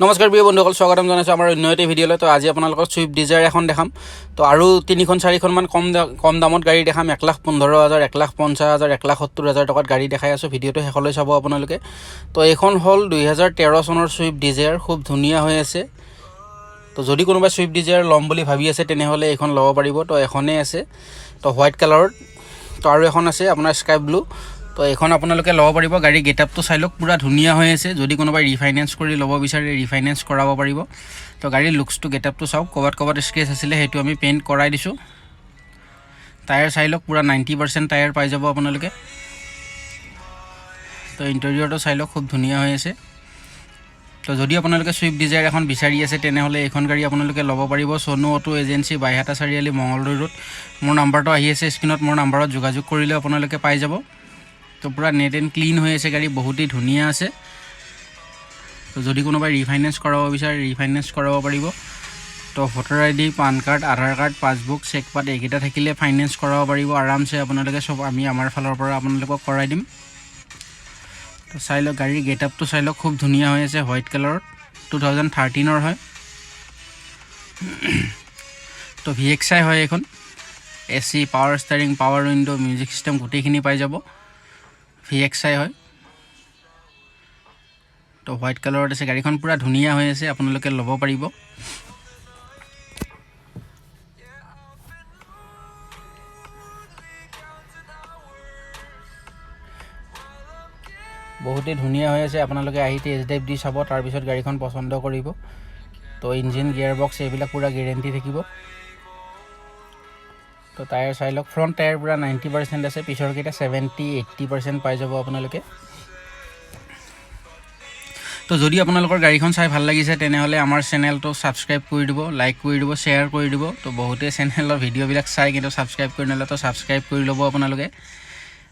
নমস্কাৰ প্ৰিয় বন্ধুসকল, স্বাগতম জনাইছোঁ আমাৰ অন্য এটি ভিডিঅ'লৈ। তো আজি আপোনালোকক ছুইফ্ট ডিজায়াৰ এখন দেখাম। তো আৰু তিনিখন চাৰিখনমান কম দামত গাড়ী দেখাম। 1,15,000, 1,50,000, 1,70,000 টকাত গাড়ী দেখাই আছোঁ। ভিডিঅ'টো শেষলৈ চাব আপোনালোকে। তো এইখন হ'ল 2013 চনৰ ছুইফ্ট ডিজায়াৰ, খুব ধুনীয়া হৈ আছে। তো যদি কোনোবাই ছুইফ্ট ডিজায়াৰ ল'ম বুলি ভাবি আছে, তেনেহ'লে এইখন ল'ব পাৰিব। তো এখনেই আছে, তো হোৱাইট কালাৰত। তো আৰু এখন আছে আপোনাৰ স্কাই ব্লু। তো এইখন আপোনালোকে ল'ব পাৰিব। গাড়ী গেটআপটো চাই লওক, পূৰা ধুনীয়া হৈ আছে। যদি কোনোবাই ৰিফাইনেন্স কৰি ল'ব বিচাৰে, ৰিফাইনেন্স কৰাব পাৰিব। তো গাড়ীৰ লুকছটো, গেটআপটো চাওক। ক'ৰবাত ক'ৰবাত স্ক্ৰেচ আছিলে, সেইটো আমি পেইণ্ট কৰাই দিছোঁ। টায়াৰ চাই লওক, পূৰা 90% টায়াৰ পাই যাব আপোনালোকে। তো ইণ্টেৰিয়ৰটো চাই লওক, খুব ধুনীয়া হৈ আছে। তো যদি আপোনালোকে ছুইফ্ট ডিজায়াৰ এখন বিচাৰি আছে, তেনেহ'লে এইখন গাড়ী আপোনালোকে ল'ব পাৰিব। Sonu auto agency, Baihata Chariali, Mangaldai road. মোৰ নাম্বাৰটো আহি আছে স্ক্ৰীণত। মোৰ নাম্বাৰত যোগাযোগ কৰিলে আপোনালোকে পাই যাব। তো পূৰা নেট এণ্ড ক্লিন হৈ আছে গাড়ী, বহুতেই ধুনীয়া আছে। তো যদি কোনোবাই ৰিফাইনেন্স কৰাব বিচাৰে, ৰিফাইনেন্স কৰাব পাৰিব। তো ভোটাৰ আই ডি, পান কাৰ্ড, আধাৰ কাৰ্ড, পাছবুক, চেকপাত এইকেইটা থাকিলে ফাইনেন্স কৰাব পাৰিব আৰামছে আপোনালোকে। চব আমি আমাৰ ফালৰ পৰা আপোনালোকক কৰাই দিম। তো চাই লওক, গাড়ীৰ গেট আপটো চাই লওক, খুব ধুনীয়া হৈ আছে। হোৱাইট কালাৰত, 2013ৰ হয়। তো ভি এক্স আই হয় এইখন। এ C, power steering, power window, music system গোটেইখিনি পাই যাব। ভি এক্স আই হয়। তো হোৱাইট কালাৰত আছে গাড়ীখন, পূৰা ধুনীয়া হৈ আছে, আপোনালোকে ল'ব পাৰিব। বহুতেই ধুনীয়া হৈ আছে। আপোনালোকে আহি টেষ্ট ড্ৰাইভ দি চাব, তাৰপিছত গাড়ীখন পচন্দ কৰিব। তো ইঞ্জিন, গিয়াৰ বক্স এইবিলাক পূৰা গেৰেণ্টি থাকিব। তো টায়াৰ চাই লওক, ফ্ৰণ্ট টায়াৰ পূৰা 90% আছে, পিছৰকেইটা 70-80% পাই যাব আপোনালোকে। তো যদি আপোনালোকৰ গাড়ীখন চাই ভাল লাগিছে, তেনেহ'লে আমাৰ চেনেলটো ছাবস্ক্ৰাইব কৰি দিব, লাইক কৰি দিব, শ্বেয়াৰ কৰি দিব। তো বহুতেই চেনেলৰ ভিডিঅ'বিলাক চাই কিন্তু ছাবস্ক্ৰাইব কৰি নলয়। তো ছাবস্ক্ৰাইব কৰি ল'ব আপোনালোকে।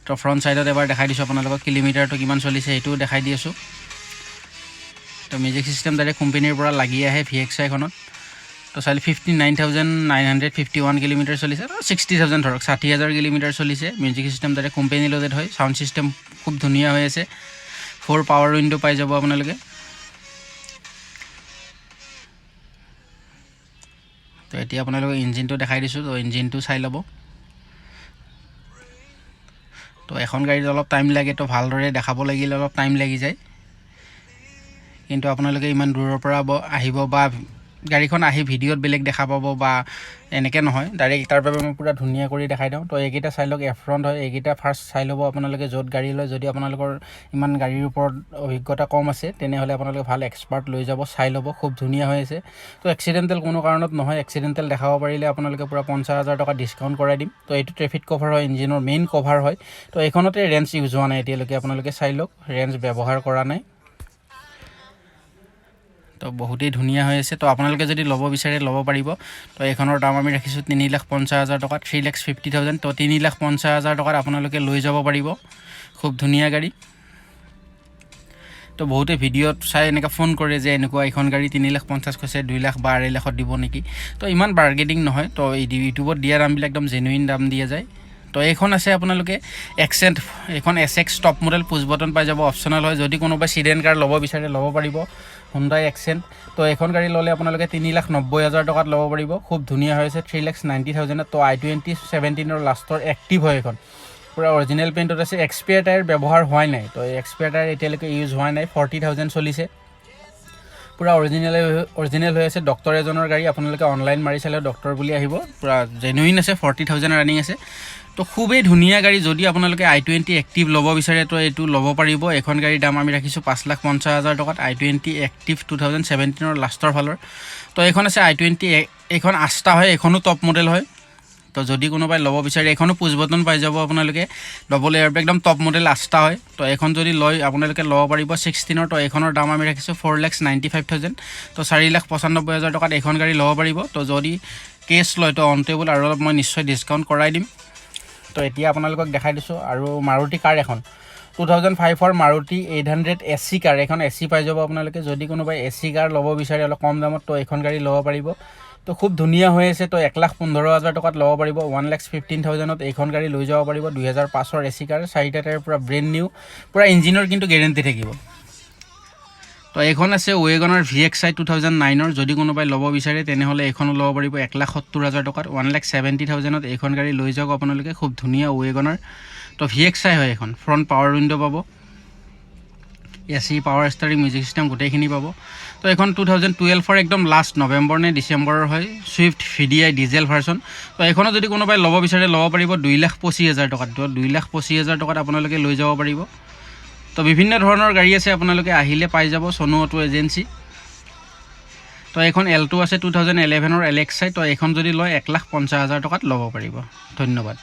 তো ফ্ৰণ্ট ছাইডত এবাৰ দেখাই দিছোঁ আপোনালোকক, কিলোমিটাৰটো কিমান চলিছে সেইটোও দেখাই দি আছোঁ। তো মিউজিক চিষ্টেম ডাইৰেক্ট কোম্পেনীৰ পৰা লাগি আহে ভি এক্স আইখনত। তো চাইলে 59,951 কিলোমিটাৰ চলিছে, 60,000 ধৰক, 60,000 কিলোমিটাৰ চলিছে। Music system direct company loaded হয়। চাউণ্ড চিষ্টেম খুব ধুনীয়া হৈ আছে। ফ'ৰ পাৱাৰ উইণ্ড' পাই যাব আপোনালোকে। তো এতিয়া আপোনালোকক ইঞ্জিনটো দেখাই দিছোঁ। তো ইঞ্জিনটো চাই ল'ব। তো এখন গাড়ীত অলপ টাইম লাগে, তো ভালদৰে দেখাব লাগিলে অলপ টাইম লাগি যায়। কিন্তু আপোনালোকে ইমান দূৰৰ পৰা আহিব বা গাড়ীখন আহি ভিডিঅ'ত বেলেগ দেখা পাব বা এনেকৈ নহয়, ডাইৰেক্ট তাৰ বাবে মই পূৰা ধুনীয়া কৰি দেখাই দিওঁ। তো এইকেইটা চাই লওক, এফ্ৰণ্ট হয় এইকেইটা। ফাৰ্ষ্ট চাই ল'ব আপোনালোকে য'ত গাড়ী লয়। যদি আপোনালোকৰ ইমান গাড়ীৰ ওপৰত অভিজ্ঞতা কম আছে, তেনেহ'লে আপোনালোকে ভাল এক্সপাৰ্ট লৈ যাব, চাই ল'ব। খুব ধুনীয়া হৈ আছে। তো এক্সিডেণ্টেল কোনো কাৰণত নহয়। এক্সিডেণ্টেল দেখাব পাৰিলে আপোনালোকে পূৰা 50,000 টকা ডিছকাউণ্ট কৰাই দিম। তো এইটো ট্ৰেফিক কভাৰ হয়, ইঞ্জিনৰ মেইন কভাৰ হয়। তো এইখনতে ৰেঞ্চ ইউজ হোৱা নাই এতিয়ালৈকে, আপোনালোকে চাই লওক, ৰেঞ্চ ব্যৱহাৰ কৰা নাই। তো বহুতেই ধুনীয়া হৈ আছে। তো আপোনালোকে যদি ল'ব বিচাৰে, ল'ব পাৰিব। তো এইখনৰ দাম আমি ৰাখিছোঁ 3,50,000 টকা, 3,50,000। তো 3,50,000 টকাত আপোনালোকে লৈ যাব পাৰিব। খুব ধুনীয়া গাড়ী। তো বহুতে ভিডিঅ'ত চাই এনেকৈ ফোন কৰে যে এনেকুৱা এইখন গাড়ী 3 লাখ 50 কৈছে, 2 লাখ বা 2.5 লাখত দিব নেকি? তো ইমান বাৰ্গেনিং নহয়। তো এই ইউটিউবত দিয়া দামবিলাক একদম জেনুইন দাম দিয়া যায়। তো এইখন আছে আপোনালোকে এক্সেণ্ট, এইখন S x top model, পুছ বটন পাই যাব, অপশ্যনেল হয়। যদি কোনোবাই চিডেন কাৰ ল'ব বিচাৰে, ল'ব পাৰিব হুণ্ডাই এক্সেণ্ট। তো এইখন গাড়ী ল'লে আপোনালোকে 3,90,000 টকাত ল'ব পাৰিব। খুব ধুনীয়া হৈ আছে, 3 লেক্স 90 থাউজেণ্ডত। তো আই 20 17ৰ লাষ্টৰ এক্টিভ হয় এইখন, পূৰা অৰিজিনেল পেইণ্টত আছে। এক্সপায়াৰ টায়াৰ ব্যৱহাৰ হোৱাই নাই। তো এক্সপায়াৰ টায়াৰ এতিয়ালৈকে ইউজ হোৱা নাই। 40,000 চলিছে, পূৰা অৰিজিনেল অৰিজিনেল হৈ আছে। ডক্টৰ এজনৰ গাড়ী, আপোনালোকে অনলাইন মাৰি চালে ডক্টৰ বুলি আহিব। পূৰা জেনুইন আছে, 40,000 ৰানিং আছে। তো খুবেই ধুনীয়া গাড়ী। যদি আপোনালোকে আই 20 এক্টিভ ল'ব বিচাৰে, তো এইটো ল'ব পাৰিব। এইখন গাড়ীৰ দাম আমি ৰাখিছোঁ 5,50,000 টকাত। আই 20 এক্টিভ, 2017ৰ লাষ্টৰ ফালৰ। তো এইখন আছে আই 20, এইখন আষ্টা হয়, এইখনো টপ মডেল হয়। তো যদি কোনোবাই ল'ব বিচাৰে, এইখনো পুছ বটন পাই যাব আপোনালোকে, ডবল এয়াৰ বেগ, একদম টপ মডেল আষ্টা হয়। তো এইখন যদি লয় আপোনালোকে, ল'ব পাৰিব 16ৰ। তো এইখনৰ দাম আমি ৰাখিছোঁ 4,95,000। তো 4,95,000 টকাত এইখন গাড়ী ল'ব পাৰিব। তো যদি কেছ লয়, তো অন টেবুল আৰু অলপ মই নিশ্চয় ডিছকাউণ্ট কৰাই দিম। তো এতিয়া আপোনালোকক দেখাই দিছোঁ আৰু মাৰুতি কাৰ এখন, 2005ৰ মাৰুতি 800 এ চি কাৰ। এইখন এ চি পাই যাব আপোনালোকে। যদি কোনোবাই এ চি কাৰ ল'ব বিচাৰে অলপ কম দামত, তো এইখন গাড়ী ল'ব পাৰিব। তো খুব ধুনীয়া হৈ আছে। তো 1,15,000 টকাত ল'ব পাৰিব। 1,15,000ত এইখন গাড়ী লৈ যাব পাৰিব। 2005ৰ এ চি কাৰ, চাৰিটা টায়াৰ পূৰা ব্ৰেণ্ড নিউ, পূৰা ইঞ্জিনৰ কিন্তু গেৰেণ্টি থাকিব। তো তো এইখন আছে ৱেগনাৰ ভিএক্স আই 2009ৰ। যদি কোনোবাই ল'ব বিচাৰে, তেনেহ'লে এইখনো ল'ব পাৰিব 1,70,000 টকাত। 1,70,000ত এইখন গাড়ী লৈ যাওক আপোনালোকে। খুব ধুনীয়া ৱেগনাৰ। তো ভিএক্স আই হয় এইখন। ফ্ৰণ্ট পাৱাৰ উইণ্ড' পাব, AC, power steering, music system গোটেইখিনি পাব। তো এইখন 2012ৰ একদম লাষ্ট নৱেম্বৰ নে ডিচেম্বৰৰ হয়। Swift VDI diesel version. তো এইখনো যদি কোনোবাই ল'ব বিচাৰে, ল'ব পাৰিব 2,25,000 টকাত। তো 2,25,000 টকাত আপোনালোকে লৈ যাব পাৰিব। তো বিভিন্ন ধৰণৰ গাড়ী আছে, আপোনালোকে আহিলে পাই যাব চনু অটো এজেঞ্চি। তো এইখন এল্টো আছে 2011ৰ এল এক্স আই। তো এইখন যদি লয়, 1,50,000 টকাত ল'ব পাৰিব। ধন্যবাদ।